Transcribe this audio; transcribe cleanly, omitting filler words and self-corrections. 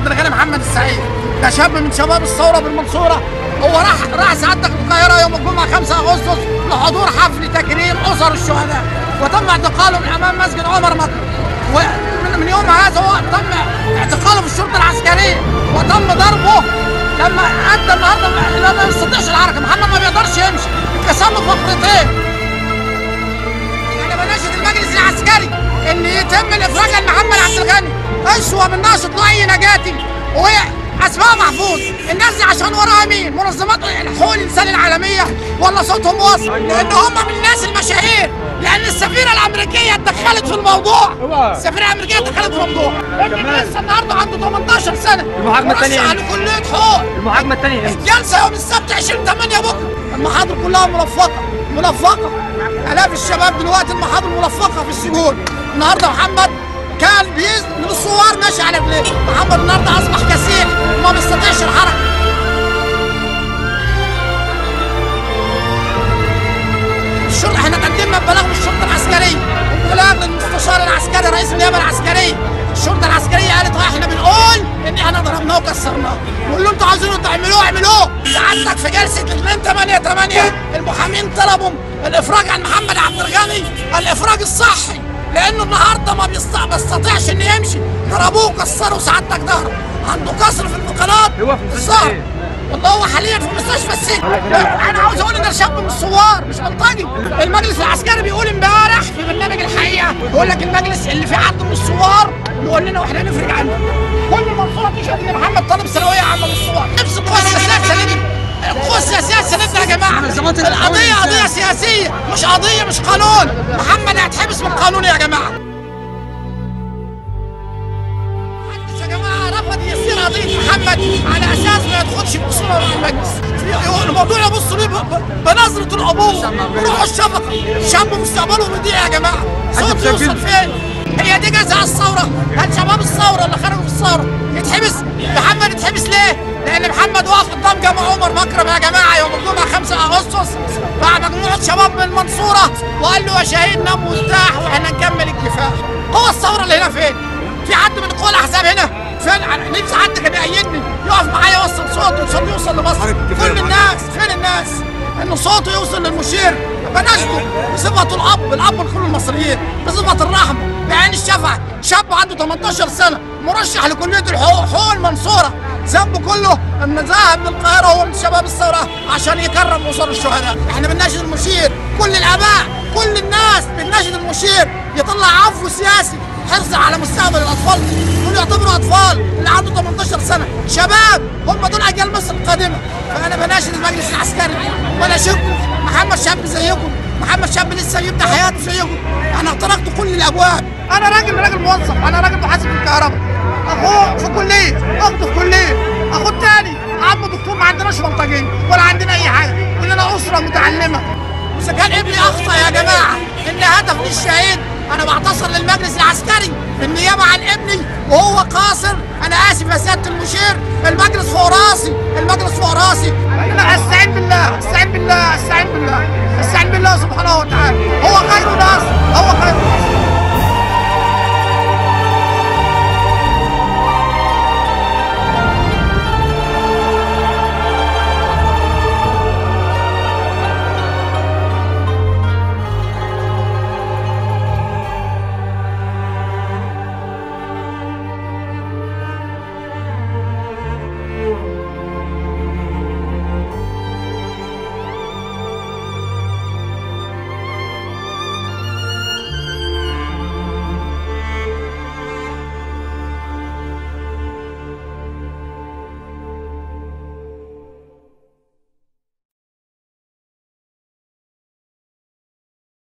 عبد الغني محمد السعيد، ده شاب من شباب الثورة بالمنصوره. هو راح سعادتك القاهرة يوم الجمعة 5 اغسطس لحضور حفل تكريم اسر الشهداء، وتم اعتقاله من امام مسجد عمر مكرم. ومن يوم هذا هو تم اعتقاله في الشرطة العسكرية وتم ضربه لما ادى النهارده ما بيستطيعش الحركة. محمد ما بيقدرش يمشي، اتكسر له فقرتين. انا بناشد المجلس العسكري ان يتم الافراج عن محمد عبد الغني، اشوى من ناشط لؤي نجاتي واسماء محفوظ. الناس دي عشان وراها مين؟ منظمات حقوق الانسان العالمية ولا صوتهم واصل؟ لان هم من الناس المشاهير، لان السفيره الامريكية اتدخلت في الموضوع. السفيره الامريكية اتدخلت في الموضوع. ابني لسه النهارده عنده 18 سنة، المحاكمة الثانية مرشح لكليه حقوق. المحاكمة الثانية الجلسة يوم السبت 20/8 بكره. المحاضر كلها ملفقة ملفقة، الاف الشباب دلوقتي المحاضر ملفقة في السجون. النهارده محمد كان من الصور ماشي على رجليه، محمد النهارده اصبح كسيح وما بيستطيعش الحركة. الشرطة احنا قدمنا بلاغ للشرطة العسكرية وبلاغ للمستشار العسكري رئيس النيابة العسكرية. الشرطة العسكرية قالت احنا بنقول ان احنا ضربناه وكسرناه، واللي انتوا عاوزينه تعملوه اعملوه. سعادتك في جلسه 2/8/8 المحامين طلبوا الافراج عن محمد عبد الغني، الافراج الصحي، لانه النهارده ما بيستطيعش انه يمشي. ضربوه وكسروا سعادتك ظهره، عنده كسر في الفقرات الظهر. والله هو حاليا في مستشفى السجن. انا عاوز اقول ان ده شاب من الثوار مش بلطجي. المجلس العسكري بيقول امبارح في برنامج الحقيقة، بيقول لك المجلس اللي في حد من الثوار يقول لنا واحنا نفرج عنه. كل المنصورة تشهد ان محمد طالب ثانوية عامة من الثوار. نفس القوى السياسية سندنا، القوى السياسية سندنا يا جماعة. القضية قضية سياسية، مش قضية مش قانون. محمد هيتحبس بالقانون يا جماعة. محدش يا جماعة رفض يسير قضية محمد على اساس ما يدخلش بخصومه مع المجلس. الموضوع يبص ليه بنظره الابوة وروح الشفقة. شاب مستقبله بيضيع يا جماعة، صوته يوصل فين؟ هي دي جزاء الثورة؟ هل شباب الثورة اللي خرجوا في الثورة يتحبس؟ محمد يتحبس ليه؟ لان محمد وقف قدام جامع عمر مكرم يا جماعة يوم الجمعة 5 اغسطس مع مجموعة شباب من المنصورة وقال له يا شهيد نام وارتاح واحنا نكمل الكفاح. قوى الثورة اللي هنا فين؟ في حد من قوى الاحزاب هنا؟ فين؟ نفسي حد كان يأيدني يقف معايا يوصل صوته يوصل لمصر. كل الناس فين الناس؟ ان صوته يوصل للمشير. بناشده بصفة الاب، الاب لكل المصريين، بصفة الرحمة، بعين الشفقة. شاب عنده 18 سنة مرشح لكليه الحقوق، حقوق المنصورة، ذنبه كله ان ذهب للقاهره هو من شباب الثورة عشان يكرم اسر الشهداء. احنا بنناشد المشير، كل الاباء، كل الناس بنناشد المشير يطلع عفو سياسي حرصا على مستقبل الاطفال. دول يعتبروا اطفال، اللي عنده 18 سنة شباب، هم دول اجيال مصر القادمة. فانا بناشد المجلس العسكري وبناشدكم، محمد شاب زيكم، محمد شاب لسه يبدا حياته زيكم. انا اخترقت كل الابواب. انا راجل موظف، انا راجل محاسب الكهرباء، اخوه في كليه، اخته في كليه، اخوه الثاني عمه دكتور. ما عندناش بلطجيه ولا عندنا اي حاجة، كلنا اسره متعلمة. واذا كان ابني اخطا يا جماعة ان هدف للشهيد، انا بعتصر للمجلس العسكري بالنيابة عن ابني وهو قاصر. انا اسف يا سيادة المشير، المجلس فوق راسي، المجلس فوق راسي. انا استعين بالله، استعين بالله، استعين بالله، استعين بالله سبحانه وتعالى. هو خير ناصر، هو